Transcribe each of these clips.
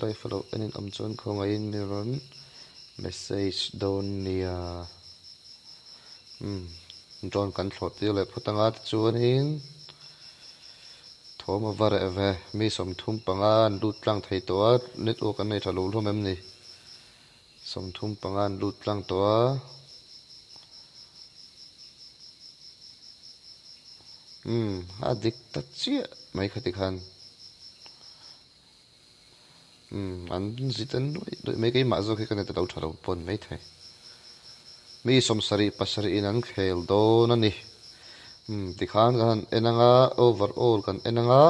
Live a lo en in awm chuan khawngaihin mi rawn message dawn nia. Umm drone kan thlawh tir leh phawt anga tichuanin thawm a va reh ve. Mi 35 an lut tlang thei tawh a, network an nei tha lo hlawm em ni? 35 an lut tlang tawh a. Umm a dik ta chiah mai kha tikhan. Umm an zit an nuaih nuaih mai keimah zawk hi ka net a lo tha lo pawn mai thei. Mi 77 in an khel dawn a ni. Umm tikhan kan han en anga overall kan en anga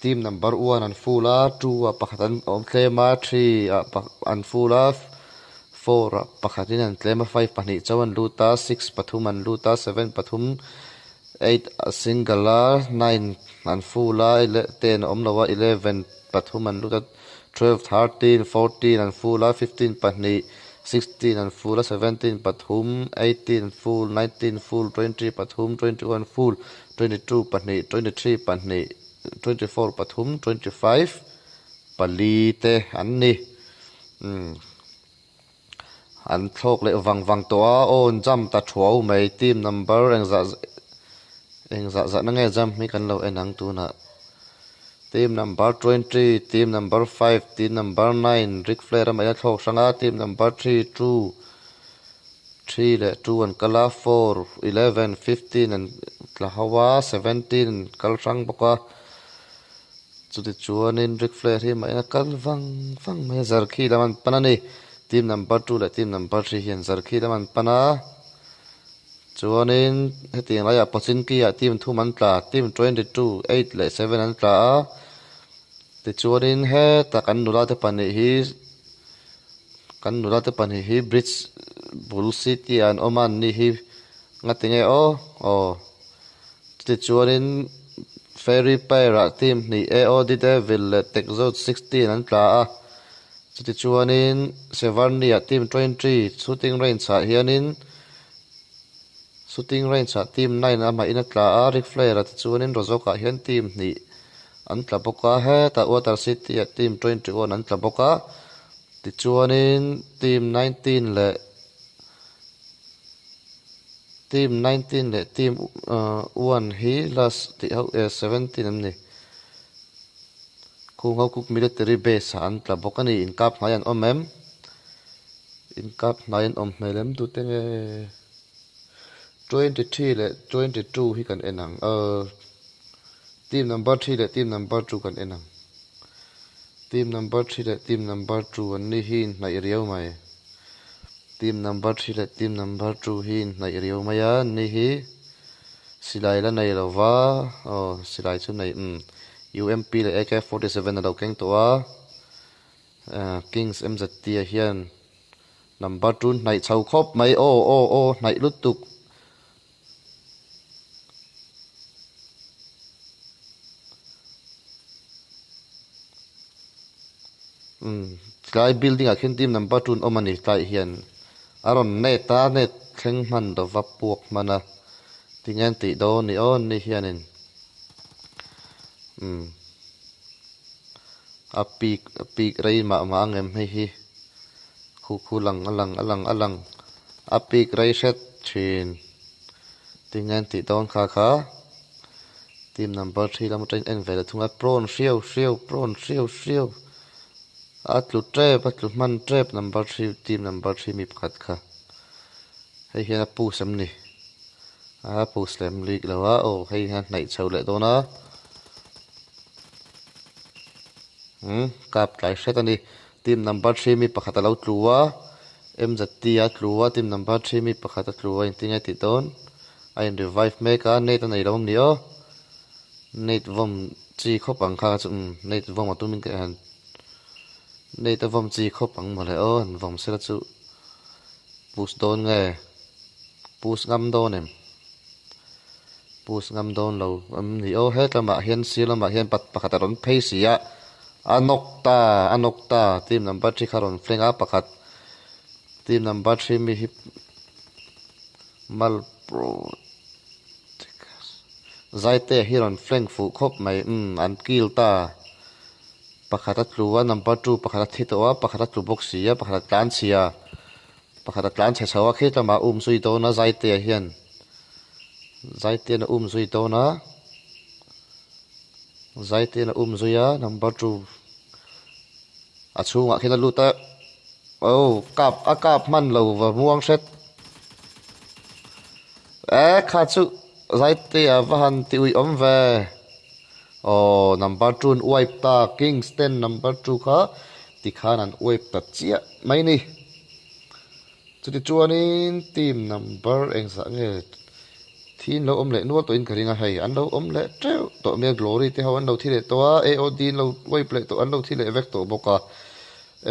team number one an full a, two ah pakhat an awm tlem a, three ah an full a, four ah pakhat in an tlem a, five pahnih chauh an lut a, six pathum an lut a, seven pathum, eight a single a, nine an full a, ten a awm lo a, eleven pathum an lut a, twelve, 13, 14 an full a, 15 pahnih, 16 an full a, 17 pathum, 18 full, 19 full, 20 pathum, 21 full, 22 pahnih, 23 pahnih, 24 pathum, 25 pali te an ni. Umm an thlawk leh vang vang tawh a, aw an jump ta thuau mai, team number engzah engzah zahna nge jump hi kan lo en ang tunah. Team number 20, team number 5, team number 9, Ric Flair a mai a thlawk hrang a, team number 3, 2, 3 leh 2 an kal a, 4, 11, 15 an tla ho a, 17 an kal hrang bawk a. Chutichuanin Ric Flair hi mah in a kal vang vang mai a, Zarkhi lam an pan a ni. Team number 2 leh team number 3 hian Zarkhi lam an pan a. Chuanin hetiang laiah Pochinki ah team thum an tla, team 22, 8 leh 7 an tla a. Tichuanin hetah kan nula te pahnih hi kan nula te pahnih hi bridge bul city ah an awm a, an ni hi ngatinge aw aw. Tichuanin Fairy Pair ah team hnih AOD Devil leh Tekzot 16 an tla a. Chutichuanin Severny ah team 20 shooting range ah hianin shooting range ah team 9 amahin a tla a, Ric Flair ah tichuanin Rozok ah hian team hnih an tla bawk a, hetah Water City ah team 21 an tla bawk a. Tichuanin team 19 leh Team 19 leh team 1 hi last tih ho eh 17 an ni. Khung ho kuk military base ah an tla bawk a ni. Inkap hnai an awm em? Inkap hnai an awm hmel em tute nge? 23 leh 22 hi kan en ang. Uh, team number 3 leh team number 2 kan en ang. Team number 3 leh team number 2 an ni hi inhnaih riau mai. Team number 3 leh team number 2 hi inhnaih riau mai a, an ni hi silai la nei lo va, aw silai chu nei umm UMP leh AK-47 a lo keng tawh a, Kings MZT ah hian number 2 hnaih chho khawp mai, aw aw aw hnaih lutuk. Umm tlai building ah khian team number 2 an awm a ni tlaiah hian a rawn net a net thleng hman lova puak hman a tinge an tih dawn ni aw ni hianin umm a peak a peak rei mah mah ang em hei hi khu khu lang a lang a lang a lang a peak rei hret thin tinge an tih dawn kha kha team number 3 lam atangin en ve leh thung a prawn hriau hriau prawn hriau hriau a tlu tep a tlu hman tep number 3 team number 3 mi pakhat kha hei hian a push em ni a push lem lik lo a aw hei hian a hnaih chho leh dawn a umm kap tlai hret a ni team number 3 mi pakhat a lo tlu a MZT a tlu a team number 3 mi pakhat a tlu a engtin nge tih dawn a in revive mek a net a nei lo awm ni aw net vawm chi khawp ang kha chu umm net vawm a tumin ka han net a vawm chi khawp ang mawle aw han vawm sela chu push dawn nge push ngam dawn em push ngam dawn lo awm ni aw hetlamah hian sir lamah hian pakhat a rawn phei si a a nawk ta a nawk ta team number 3 kha a rawn flank a pakhat team number 3 mi hi Malpro Zaite hi rawn flank fuh khawp mai umm an kill ta. Pakhat a tlu a, number two pakhat a thi tawh a, pakhat a tlu bawk si a, pakhat a tlan chhia, pakhat a tlan chhe chho a, khi lamah a um zui dawn a Zaitea hian Zaitea'n a um zui dawn a, Zaitea'n a um zui a number two a chhungah khian a lut a, oh kap a kap hman lo va muang hret e kha chu Zaitea va han ti ui awm ve. Aw number two an wipe ta Kings ten number two kha tikhan an wipe ta chiah mai ni. Chuti chuanin team number engzah nge thi an lo awm leh nual tawhin ka ring a hei an lo awm leh teuh tawh mai a Glory te ho an lo thi leh tawh a AOD an lo wipe leh tawh an lo thi leh vek tawh bawk a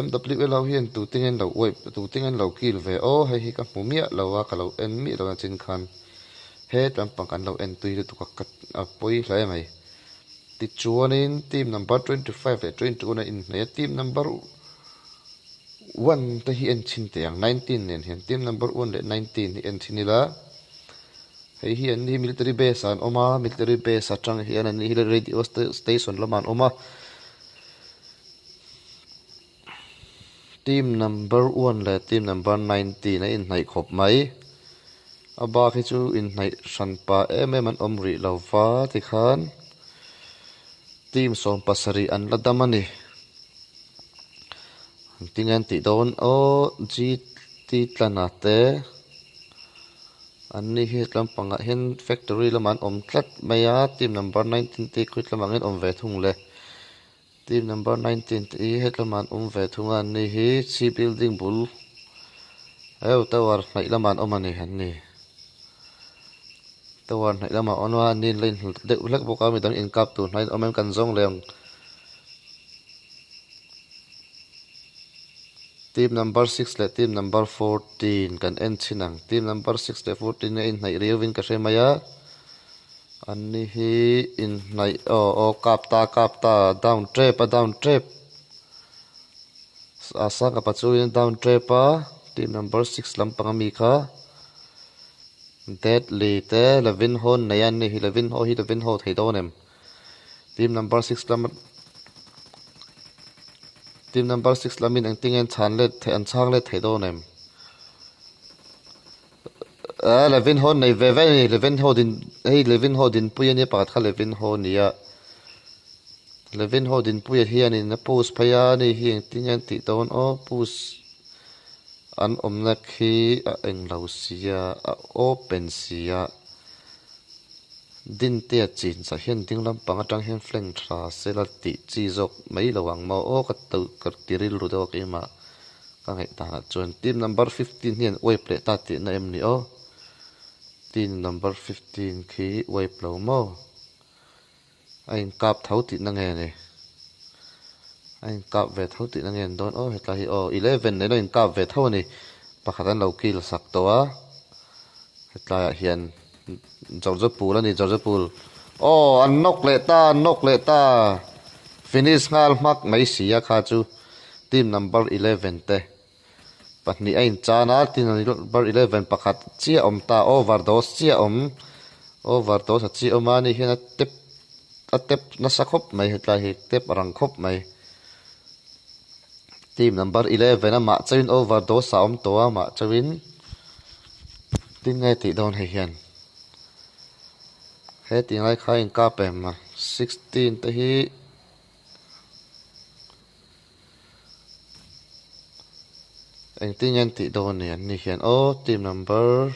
MWL ho hian tute nge an lo wipe tute nge an lo kill ve aw hei hi ka hmu miah lo a ka lo en miah lo nachin khan. He lampang kan lo en tui lutuk a ka a pawi hle mai. Tichuanin team number 25 leh 21 a inhnaih a, team number one te hi en chhin teh ang 19 nen hian team number one leh 19 hi en chhin ila hei hi an ni hi military base ah an awm a, military base atang hian an ni hi radio station lamah an awm a. Team number one leh team number 19 a inhnaih khawp mai. A bak hi chu inhnaih hran pah em em an awm rih lo va tikhan team 17 an la dam a ni. An ti nge an tih dawn aw GT tlana te an ni hi tlampangah hian factory lamah an awm tlat mai a team number 19 te khawi tlamah nge an awm ve thung le. Team number 19 te hi hetlama an awm ve thung a an ni hi C building bul heu tower hnaih lamah an awm a ni an ni tower hnaih lamah an awm a an ni la inhmu deuh hlek bawk a midang inkap tur hnaiin an awm em kan zawng leh ang team number 6 leh team number 14 kan en chhin ang team number 6 leh 14 a inhnaih riau in ka hre mai a. An ni hi inhnaih aw aw kap ta kap ta down tep a down tep a sangha chuan down tep a team number six lampang ami kha deadly te levin hawn nei a ni hi levin haw hi levin haw thei dawn em team number six lam team number six lamin engtin nge an chhan let theih an chhang let thei dawn em. Eh Levin ho nei ve ve a ni Levin ho din hei Levin ho dinpui a nia pakhat kha Levin ho a ni a Levin ho dinpuia hianin a post phei a ni hi engtin nge an tih dawn aw post an awmna khi a englo sia a open sia Dintea chin chah hian ding lampang atang hian flank tha sela tih chi zawk mai lo ang maw aw ka ka ti rilru deuh a keimah. Ka ngaihdanah chuan team number 15 hi an wipe leh ta tihna em ni aw? Team number 15 khi wipe lo maw? A inkap tho tihna nge ni? A inkap ve tho tihna nge ni dawn aw hetlai hi aw 11 nen a inkap ve tho a ni. Pakhat an lo kill sak tawh a, hetlaiah hian George Pool a ni George Pool aw an knock leh ta an knock leh ta finish nghal hmak mai si a kha chu. Team number 11 te pahnih a inchan a, team number 11 pakhat chiah awm ta, overdose chiah awm, overdose a chiah awm a, ani hian a tep a tep nasa khawp mai hetlai hi tep a rang khawp mai. Team number 11 amah chauhin overdose a awm tawh a, amah chauhin tin nge tih dawn hei hian he tih lai kha a inkap em a, 16 te hi. Engtin nge an tih dawn ni an ni hian aw team number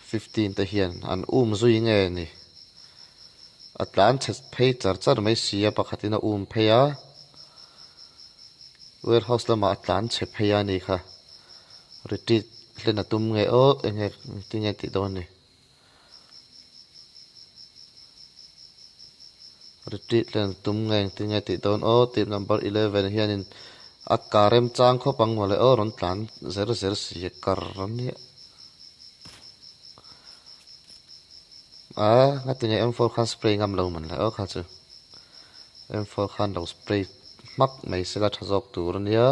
15 te hian an um zui nge ni a tlan chhe phei char char mai si a pakhatin a um phei a warehouse lamah a tlan chhe phei a ni kha retreat hlen a tum nge aw enge engtin nge an tih dawn ni. Retreat len tum nge engtin nge tih dawn aw team number 11 hianin a ka remchang khawp ang mawle aw rawn tlan zer zer si a kar ania a ngati nge M4 khan spray ngam lo man le aw kha chu M4 khan lo spray hmak mai sela tha zawk tur ania.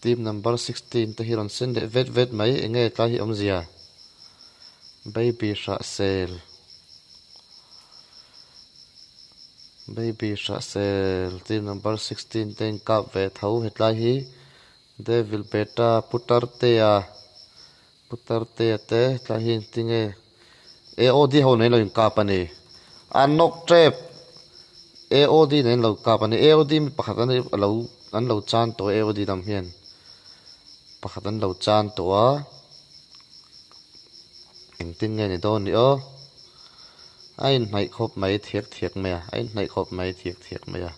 Team number 16 te hi rawn sen leh vet vet mai, enge tlai hi awmzia? Baby hrah sel. Baby Hrahsel team number 16 te in kap ve tho hetlai hi Devil Beta Putartea Putartea te hetlai hi engtin nge AOD ho nen lo in kap a ni an nawk tep AOD nen lo kap a ni AOD mi pakhat an lo an lo chan tawh a AOD lam hian pakhat an lo chan tawh a engtin nge ni dawn ni aw a inhnaih khawp mai thiak thiak mai a a inhnaih khawp mai thiak thiak mai a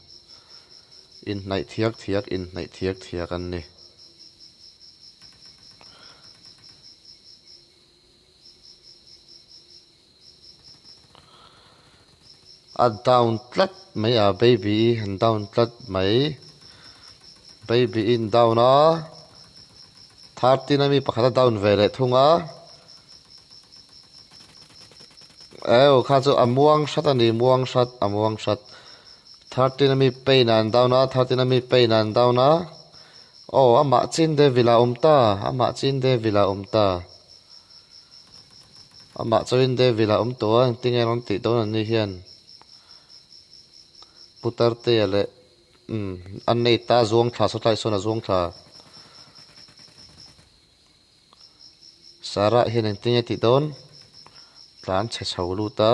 inhnaih thiak thiak inhnaih thiak thiak an ni. A down tlat mai a baby i han down tlat mai baby in down a 13 ami pakhat a down ve leh thung a eo kha chu a muang hrat a ni muang hrat a muang hrat 13 ami pain an down a 13 ami pain an down a aw amah chin devil a awm ta amah chin devil a awm ta. Amah chuan Devil a awm tawh a, engtin nge rawn tih dawn an ni hian Putartea leh umm an nei ta zuang thla saw tlai sawn a zuang thla. Sarah hian engtin nge tih dawn tlan chhe chho lut a,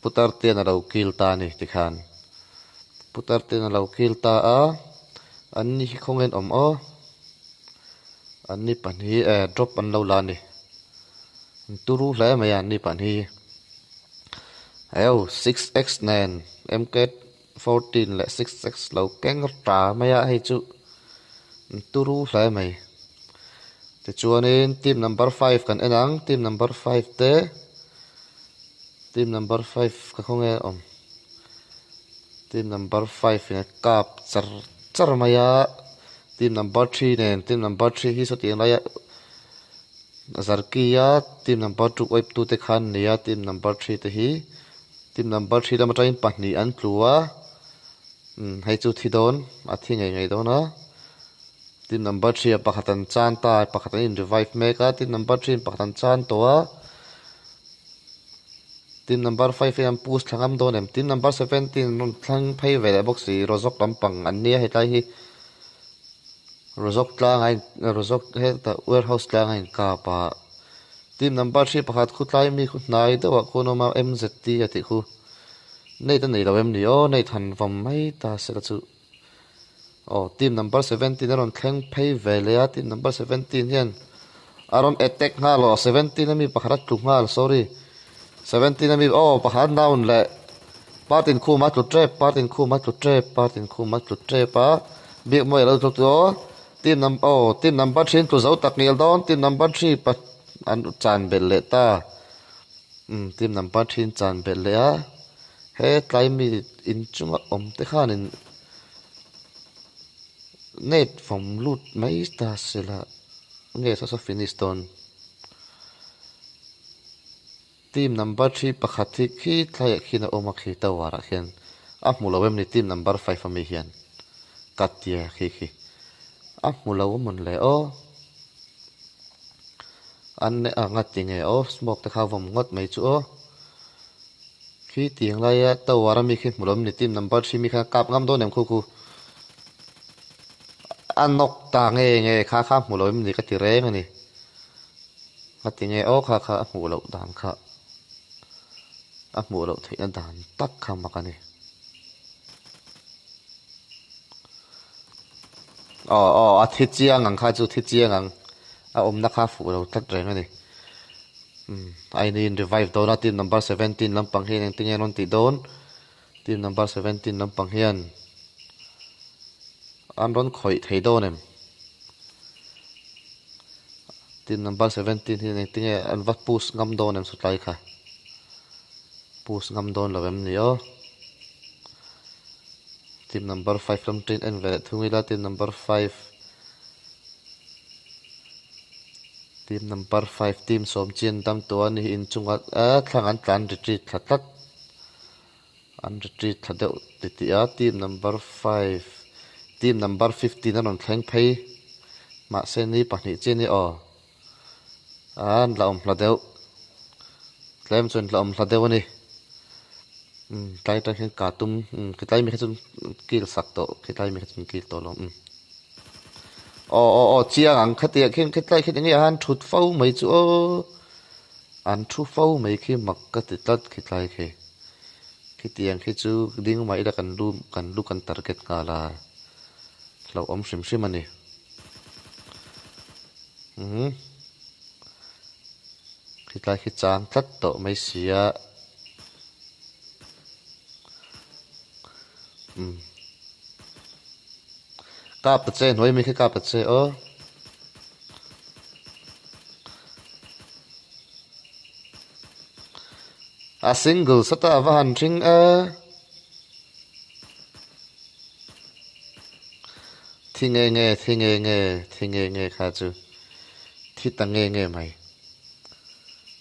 Putartea'n a lo kil ta a ni tikhan Putartea'n a lo kil ta a, an ni hi khawnge an awm aw. An ni pahnih eh drop an lo la a ni. An turu hle mai a an ni pahnih hi. Heu 6x nen MK14 leh 6x lo keng ta mai a hei chu an turu hle mai. Tichuanin team number 5 kan en ang team number 5 te team number 5 ka khawnge a awm. Team number 5 in a kap char char mai a. Team number 3 nen team number 3 hi sawtiang laia Zarki a team number 2 wipe tu te khan an nei a team number 3 te hi team number 3 lam atangin pahnih an tlu a umm hei chu thi dawn a thi ngei ngei dawn a team number 3 ah pakhat an chan ta pakhat an in revive mek a team number 3 in pakhat an chan tawh a. Team number 5 hi an push thla ngam dawn em? Team number 17 an rawn thlang phei ve leh bawk si, Rozawk lampang an nia hetlai hi Rozawk tlang a in Rozawk hetah warehouse tlang a inkap a. Team number 3 pakhat khu tlai mi khu hnai deuhah khuan a awm a MZT a tih khu Nate a nei lo em ni aw Nate han vawm mai ta sela chu Aw team number 17 a rawn thleng phei ve leh a team number 17 hian a rawn attack nghal aw 17 ami pakhat a tlu nghal sorry 17 ami aw pakhat down leh partin khum a tlu tep partin khum a tlu tep partin khum a tlu tep a biak mawi alo tlu tawh team number aw team number 3 an tlu zo tak ngial dawn team number 3 pa an chan belh leh ta umm team number 3 an chan belh leh a. He tlai mi inchunga awm te khanin net vawm lut mai ta sela nge saw saw finish dawn. Team number 3 pakhat hi khi tlaiah khian a awm a khi tower ah khian a hmu lo em ni team number 5 ami hian ka tia khi khi a hmu lo a mawn le aw an a ngati nge aw smoke te kha vawm ngawt mai chu aw. Khi tiang laia tower ami khi hmu lo ni team number 3 mi khan a kap ngam dawn em khu khu a nawk ta nge nge kha kha hmu lo em ni ka ti reng a ni ka ti nge aw kha kha a hmuh loh dan kha a hmuh loh theihna dan tak kha mak a ni aw aw a thi chiang ang kha chu thi chiang ang a awmna kha fuh lo tlat reng a ni. Umm aini in revive dawn a team number 17 lampang hian engtin nge an rawn tih dawn team number 17 lampang hian an rawn khawih thei dawn em team number 17 hian engtin nge an va push ngam dawn em sawtlai kha push ngam dawn lo em ni aw team number 5 lam ṭin en ve leh thung ila team number 5 Team number 5 team sawm chian dam tawh a ni inchunga eh thlang an tlan retreat thla tlat an retreat thla deuh ti tih a team number 5 team number 15 a rawn thleng phei mahse ni pahnih chiah a ni aw an la awm hla deuh tlem chuan la awm hla deuh a ni. Umm tlai atang hian ka tum umm khi tlai mi kha chu kil sak tawh khi tlai mi kha chu kil tawh lo umm aw aw aw chiang ang khatiang khian khi tlai khi enge a han thut fo mai chu aw an thu fo mai khi mak ka ti tlat khi tlai khi khitiang khi chu ding mah ila kan lu kan lu kan target nghal a hlauhawm hrim hrim a ni umm khi tlai khi chang tlat tawh mai sia. Umm kap ta che hnuai mi khi kap ta che aw. A single sata a va han hring e. Thi nge nge thi nge nge thi nge nge kha chu thi ta nge nge mai.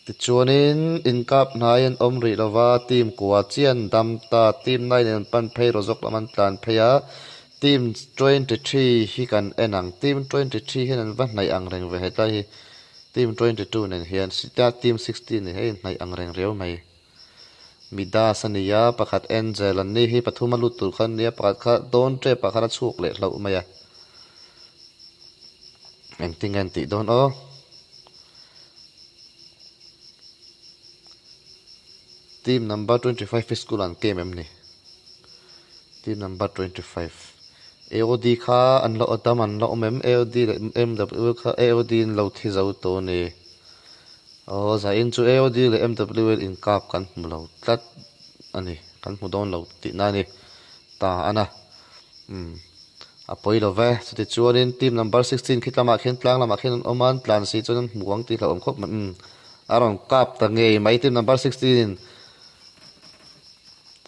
Tichuanin inkap hnai an awm rih lova, team kua chian dam ta, team 9 in an pan phei rawh zawk lam an tlan phei a, team 23 hi kan en ang, team 23 hian an va hnaih ang reng ve hetlai hi, team 22 nen hian, team 16 nen hian a inhnaih ang reng riau mai. Midas a ni a, pakhat Angel an ni hi pathum a lut tur kha an ni a, pakhat kha dawn tep ah khan a chhuk leh hlauh mai a. Engtin nge an tih dawn aw? Team number 25 hi school an game em ni? Team number 25 AOD kha an la dam an la awm em? AOD leh MW kha AOD in lo thi zo tawh a ni. Aw zain chu AOD leh MWL inkap kan hmu lo tlat a ni, kan hmu dawn lo tihna a ni ta a na. Umm a pawi lo ve, chuti chuanin team number 16 khi tlamah khian tlang lamah khian an awm a, an tlan si chuan an hmu ang tih hlauhawm khawp mai. Umm a rawn kap ta ngei mai team number 16 in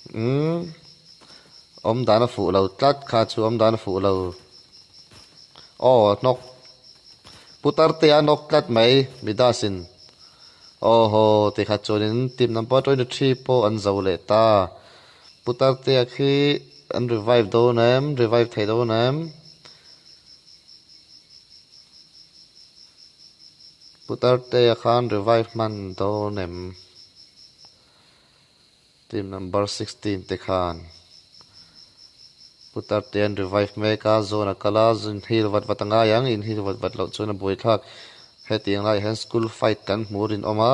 umm awm dan a fuh lo tlat kha chu awm dan a fuh lo. Aw hnawk. Putar te a nawk tlat mai Midas in aw haw ti khat chuanin team number 23 pawh an zo leh ta. Putar te a khi an revive dawn em? Revive thei dawn em? Putar te a khan revive hman dawn em? Team number 16 te khan putar te an revive mek a, zawn a kal a, in heal vat vat a ngai ang, in heal vat vat loh chuan a buaithlak. Hetiang laiah hian school fight kan hmuh rinawm a,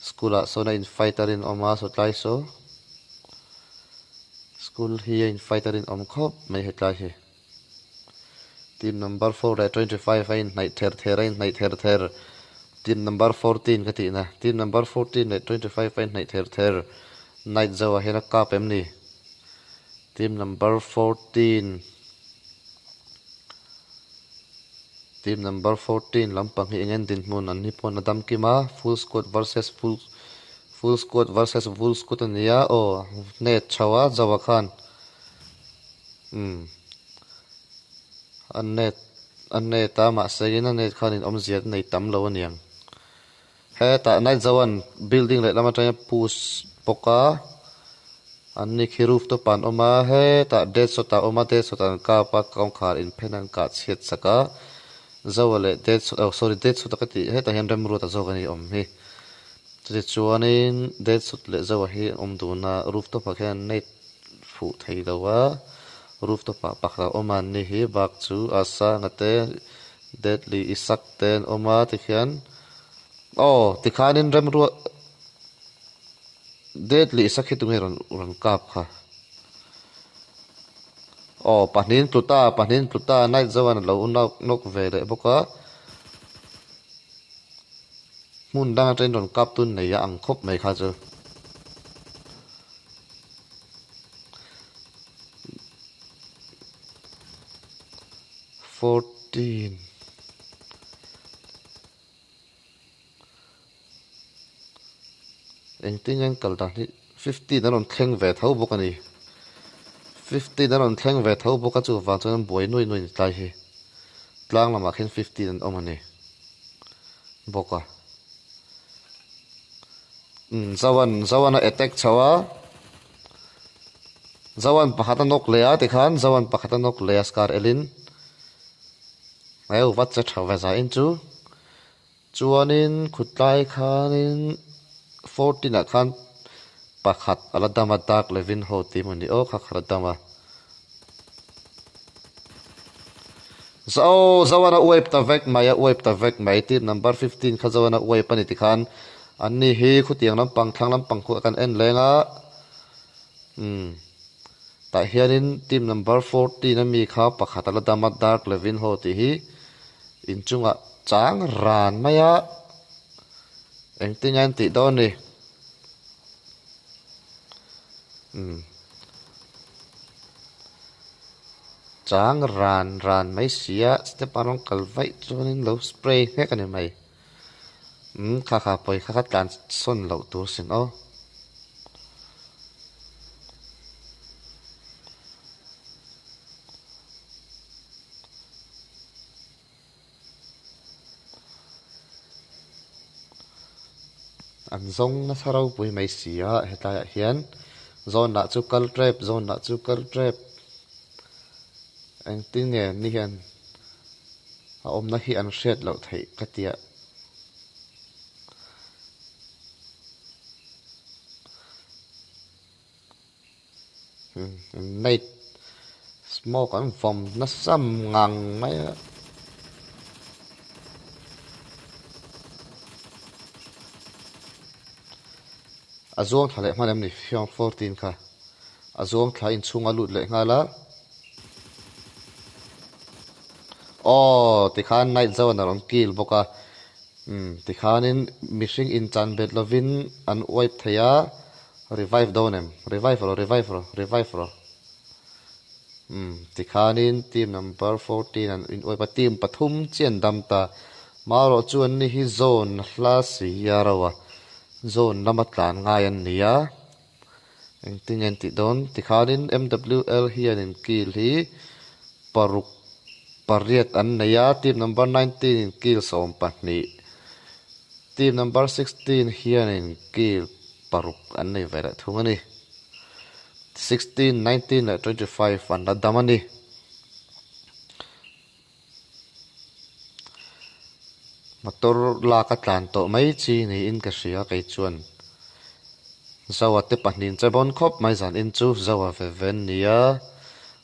school ah sawn a in fight a rinawm a sawtlai saw school hi a in fight a rinawm khawp mai hetlai hi. Team number 4 leh 25 a inhnaih ther ther a inhnaih ther ther. Team number 14 ka tihna. Team number 14 leh 25 a inhnaih ther ther. Night zo ah hian a kap em ni? Team number 14 Team number 14 lampang hi eng en dinhmun an ni pawn a dam kim a. Full squad versus full full squad versus full squad a nia. Aw net chho a zo ah khan. Umm a net a net a mahse in a net khan in awmzia te nei tam lo aniang hetah night zoan building leh lam atangin push bawk a an ni khi rooftop ah an awm a hetah dead shot ah a awm a dead shot an kap a kawngkhar in phen an kah chhiat sak a zoa leh dead shot oh sorry dead shot a ka tih hetah hian remruata zawk a ni awm hi chutichuanin dead shot leh zoa hi an awm dun a rooftop ah khian net fuh thei lo a, rooftop ah pakhat a awm a an ni hi bak chu a sanga te deadly Isaac te an awm a tikhian aw tikhanin remruat deadly Isaac hi tunge rawn rawn kap kha aw pahnihin tlu ta pahnihin tlu ta night zo an lo nawk nawk ve leh bawk a hmun dang atangin rawn kap tun nei a ang khawp mai kha chu. 14 Engtin an kal dan hi 15 an rawn thleng ve tho bawk a ni. 15 an rawn thleng ve tho bawk a chuvang chuan an buai nuai nuai ni tlai hi. Tlang lamah khian 15 an awm a ni bawk a. Umm Zoan Zoan a attack chho a Zoan pakhat a nawk leh a tikhan Zoan pakhat a nawk leh a scar elin heu vat che tha ve zain chu chuanin khutlai khanin 14 ah khan Pakhat a la dam a Dark Levin ho tih maw ni aw kha kha la dam a. Zo Zoan a uaip ta vek mai a uaip ta vek mai team number 15 kha Zoan a uaip a ni tikhan an ni hi khutiang lampang thlang lampang khu kan en leng a umm tah hianin team number 14 ami kha pakhat a la dam a Dark Levin ho tih hi inchungah chang ran mai a engtin nge an tih dawn ni. Umm chang ran ran mai sia step a rawn kal vaih chuanin lo spray nghek a ni mai umm kha kha pawi kha kha tlan sawn loh tur sin aw. An zawng nasa ropui mai si a hetlaiah hian zawn lah chu kal tep zawn lah chu kal tep engtin nge ni hian a awmna hi an hriat loh theih ka tia. Night smoke an vawm nasa ngang mai a. A zuang thla leh hman em ni fiang 14 kha a zuang thla inchhung a lut leh nghal a. Aw tikhan night zone a rawn kil bawk a umm tikhanin mihring inchan bet lovin an wipe thei a. Revive dawn em? Revive rawh, revive rawh, revive rawh. Umm, tikhanin team number 14 an in uaipa team pathum chi an dam ta. Marawh chu an ni hi zone hla si a ro a, zone lama tlan ngai an ni a. Engtin nge an tih dawn? Tikhanin MWL hianin kill hi paruk pariat an nei a, team number 19 in kill 12. Team number 16 hianin kill paruk an nei ve leh thung a ni. 16, 19 leh 25 an la dam a ni. Motor lak a tlan tawh mai chi niin ka hria kei chuan. Zoa te pahnih che bawn khawp mai zan in chu Zoa ve ve an ni a.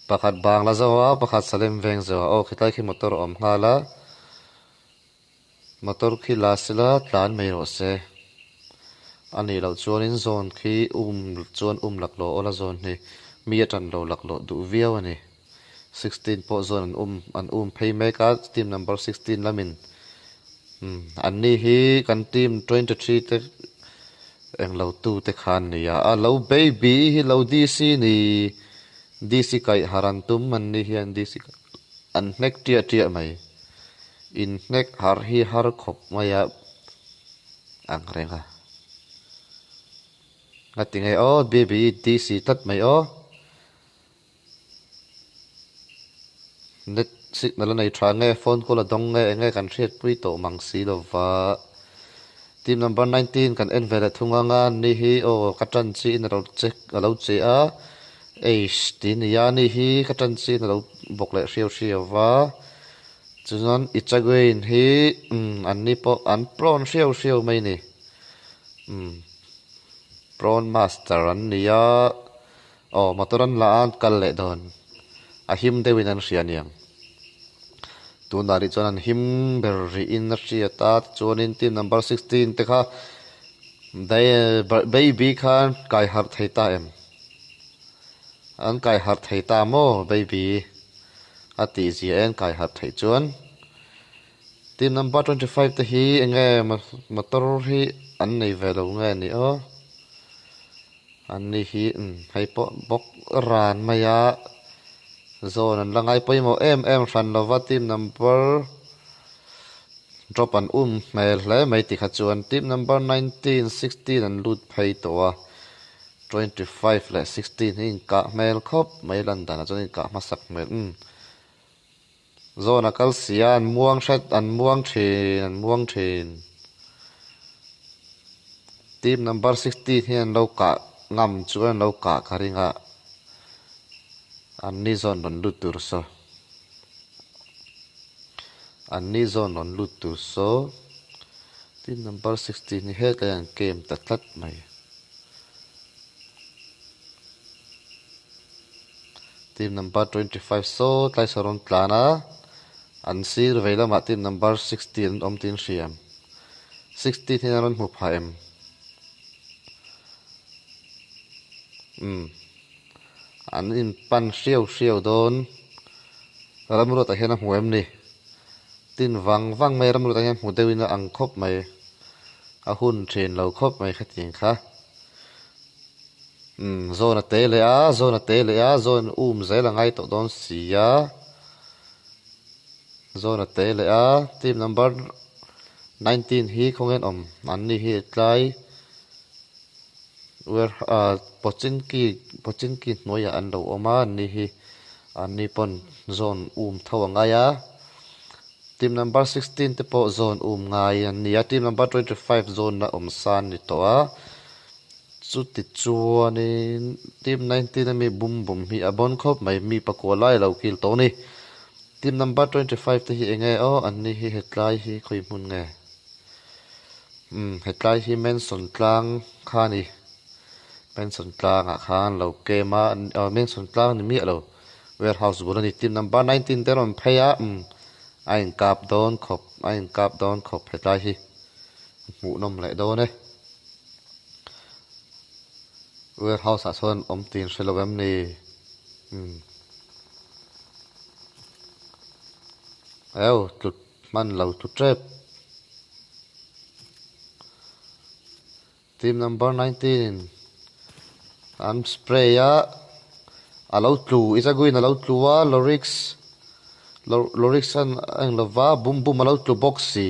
Pakhat Bangla Zoa, pakhat Salem veng Zoa. Aw khitlai khi motor a awm nghal a. Motor khi la sela tlan mai rawh se. A nih loh chuanin zawn khi um chuan um laklawh awl a zawn hi mi a tan lo laklawh duh viau a ni. 16 pawh zawn an um an um phei mek a team number 16 lamin umm an ni hi kan team 23 te englo tu te kha an ni a a lo baby hi lo DC ni DC kaih harh an tum an ni hian DC an hnek ṭiah ṭiah mai. Inhnek har hi har khawp mai a ang reng a. Nga ti nge aw baby DC tlat mai aw. Net signal a nei tha nge phone call a dawng nge eng nge kan hriatpui tawh mang si lo va. Team number 19 kan en ve leh thung ang a ni hi aw ka tan chi in a lo che a lo che a eish ti nia ni hi ka tan chi in a lo bawk leh hriau hriau va. Chuan Ichagwain hi umm an ni pawh an prawn hriau hriau mai ni. Umm prawn master an ni a, aw motor an la a an kal leh dawn. A him deuhin an hria aniang. Tunah rih chuan an him ber rihin a hriat a, tichuanin team number 16 te kha baby khan kai harh thei ta em? An kai harh thei ta maw baby? A tih zia en kai harh theih chuan team number 25 te hi enge motor hi an nei ve lo nge ni aw an ni hi umm hei pawh bawk ran mai a zawn an la ngai pawimawh em em hran lova team number drop an um hmel hle mai tikha chuan team number 19 16 an lut phei tawh a. 25 leh 16 hi inkah hmel khawp mai lan danah chuan inkah hmasak hmel umm zawn a kal si a an muang hret an muang thin an muang thin team number 16 hian an lo kah ngam chuan an lo kah ka ring a an ni zawn rawn lut tur saw an ni zawn rawn lut tur saw team number 16 hi hetlai an game ta tlat mai. Team number 25 saw tlai saw rawn tlan a, an sir vei lamah team number 16 an awm tiin hriam. 16 hian a rawn hmu phah em? Umm. An inpan hriau hriau dawn. Ramruatah hian a hmu em ni? Tin vang vang mai Ramruatah hian hmu deuhin a ang khawp mai. A hun thin lo khawp mai khatiang kha. Umm zawn a te leh a, zawn a te leh a, zawn um zel a ngai tawh dawn si a. Zawn a te leh a, team number 19 hi khawnge an awm? An ni hi tlai ware ah Pochinki Pochinki hnuaiah an lo awm a, an ni hi an ni pawn zawn um tho a ngai a. Team number 16 te pawh zawn um ngai an ni a, team number 25 zawn a awm san ni tawh a. Chuti chuanin team 19 ami bum bum hi a bawn khawp mai, mi pakua lai a lo kil tawh a ni. Team number 25 te hi eng nge aw, an ni hi hetlai hi khawi hmun nge? Umm hetlai hi Mansion tlang kha a ni, Mansion tlangah khan lo kem a, aw Mansion tlang ni miah lo, warehouse bul a ni. Team number 19 te rawn phei a, umm a inkap dawn khawp, a inkap dawn khawp hetlai hi hmuhnawm leh dawn e. Warehouse ah sawn awm tin hre lo em ni? Umm. Eo tlut hman lo tlu tep. Team number 19 an spray a, a lo tlu Izaguin a lo tlu a, Lorix Lorix an a eng lova, Bum Bum a lo tlu bawk si.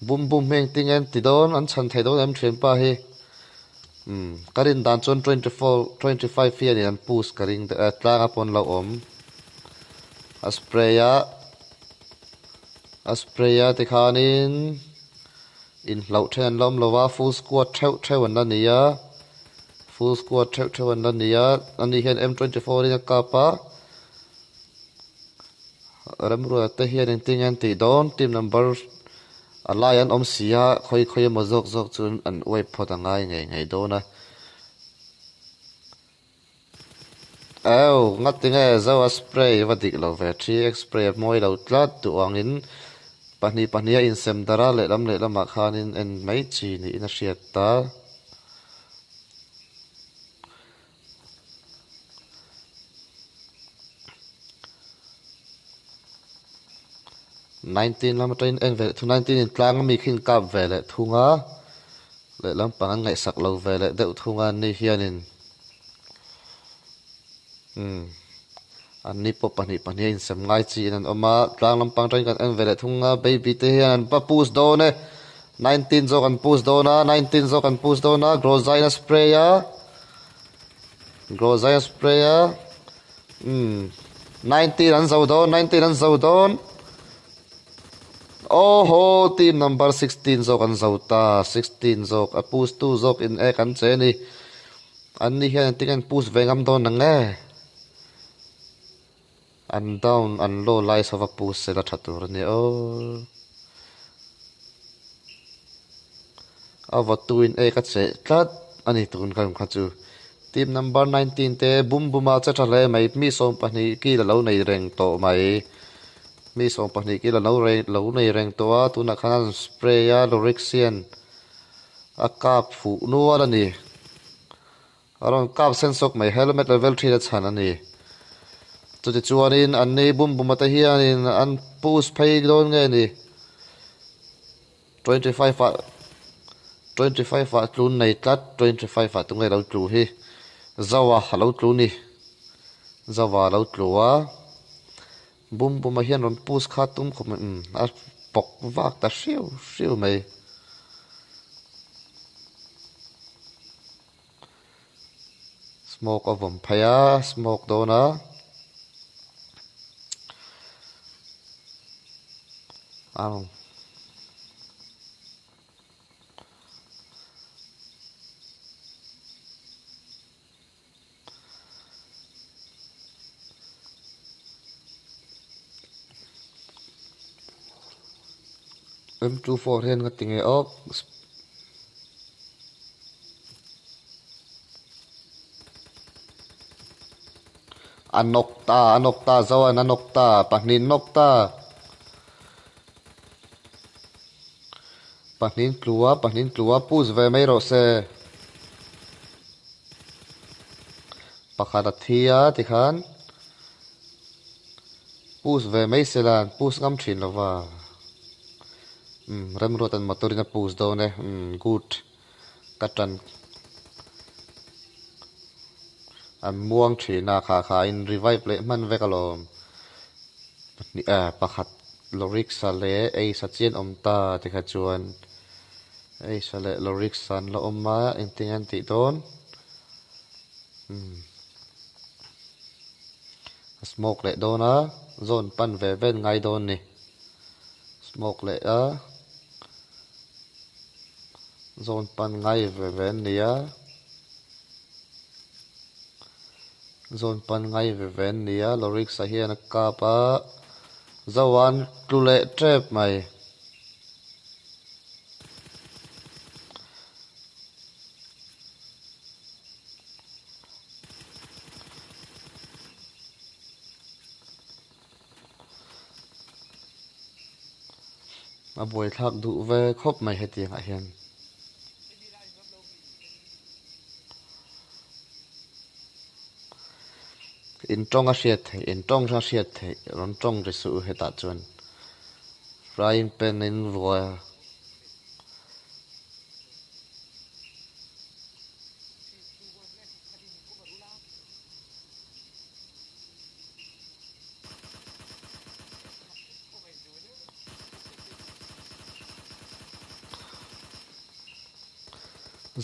Bum Bum hi engtin nge an ti dawn, an chhan thei dawn em thianpa hi. Umm ka rin dan chuan 24 25 hian in an push ka ring deuh e, tlanga pawn lo awm. A spray a, a spray a tikhanin inhlauh then an la awm lo va, full squad theuh theuh an la ni a, full squad theuh theuh an la ni a, ani hian M24 in a kap a. Remruata te hian engtin nge an tih dawn team number a lai an awm si a khawi khawi emaw zawk zawk chu an uai phawt a ngai ngei ngei dawn a. Au ngati nge Zoa spray va dik lo ve 3x spray a mawi lo tlat duh angin pahnih pahnih a insem darh a lehlam lehlamah khanin en mai chi niin a hriat ta. 19 lam atangin en ve leh thung 19 in tlang ami khi in kap ve leh thung a lehlam pang an ngaihsak lo ve leh deuh thung a anni hianin umm anni pawh pahnih pahnih a insem ngai chiin an awm a tlang lampang atangin kan en ve leh thung a baby te hian an va push dawn e 19 zawk an push dawn a 19 zawk an push dawn a grozaina spray a. Grozaia spray a umm 19 an zo dawn 19 an zo dawn aw haw team number 16 zawk an zo ta 16 zawk a push tu zawk in ek an che ni an ni hian engtin an push ve ngam dawn ang e an down an low lai sava push sela tha tur a ni aw a vawtu in ek a cheh tlat a ni tun kha kha chu team number 19 te bum bum a che tha hle mai mi 12 kil a lo nei reng tawh mai mi 12 kil a lo reng lo nei reng tawh a tunah khan an spray a lorixian a kap fuh nual a ni. A rawn kap sen sawk mai, helmet level thin a chhan a ni. Chutichuanin an ni bum bum ate hianin an push phei dawn nge ni? 25 ah 25 ah tlun nei tlat, 25 ah tunge lo tlu hi? Zoa a lo tlu ni. Zoa a lo tlu a, bum bum ah hian rawn push kha tum khawp mai, umm a pawk vak ta hriau hriau mai. Smoke a vawm phei a smoke dawn a ang M24 hian ka ti nge aw. A nawk ta, a nawk ta, Zoan a nawk ta, pahnih nawk ta. Pahnih tlu a, pahnih tlu a, push ve mai rawh se. Pakhat a thi a tikhan push ve mai se la, push ngam thin lo va. Umm Remruatan motor in a push dawn e, umm good. Ka tan an muang thin a, kha kha in revive leh hman vek alawm. Pahnih eh pakhat Lorix-a leh Ace-a chian awm ta tikha chuan Ace-a leh Lorix-a an la awm a, engtin an tih dawn? Umm a smoke leh dawn a, zawn pan ve vel ngai dawn ni. Smoke leh a. Zawn pan ngai ve ve an ni a, zawn pan ngai ve ve an ni a, Lorix-a hian a kap a, Zoan tlu leh tep mai. A buaithlak duh ve khawp mai hetiang ah hian. In tawng a hriat theih, in tawng a hriat theih, rawn tawng ri suh u hetah chuan. Frying pan in vuai a.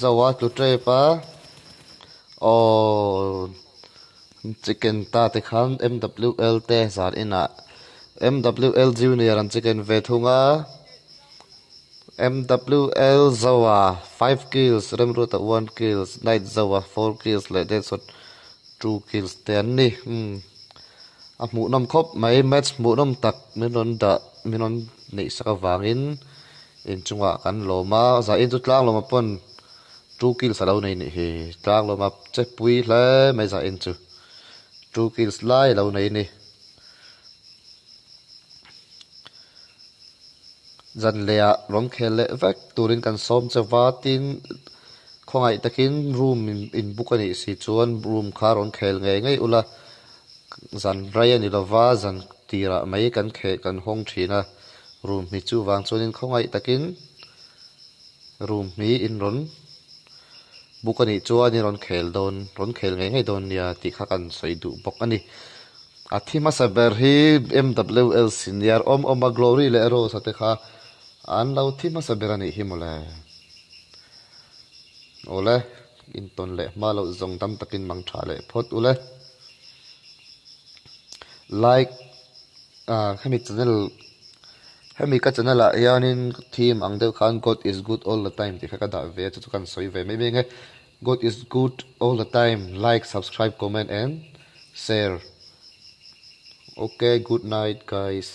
Zoa tlu tep a, aww chicken ta te khan MWL te zan inah MWL junior an chicken ve thung a, MWL Zoa five kills, Remruata one kills, Night Zoa four kills leh Deadshot two kills te an ni umm. A hmuhnawm khawp mai, match hmuhnawm tak min rawn dah min rawn neih sak avangin inchungah kan lawm a, zain chu tlanglawma pawn two kills a lo nei nih hi, tlanglawma che pui hle mai zain chu two kills lai a lo nei a ni. Zan lehah rawn khel leh vek turin kan sawm che va tin khawngaih takin room in book a nih si chuan room kha rawn khel ngei ngei ula zan rei a ni lova zan tirah mai kan kheh kan hawng thin a room hi chuvang chuanin khawngaih takin room hi in rawn book a nih chuan in rawn khel dawn rawn khel ngei ngei dawn nia tih kha kan sawi duh bawk a ni. A thi hmasa ber hi MWL senior awm awm a Glory leh Rose a te kha an lo thi hmasa ber a nih hi mawle. Awle, intawn leh hma loh zawng dam takin mang tha leh phawt ule. Like ah hemi channel hemi ka channel ah hianin theme ang deuh khan God is good all the time tih kha ka dah ve a chu chu kan sawi ve mai mai ang e. God is good all the time like subscribe comment and share ok good night guys.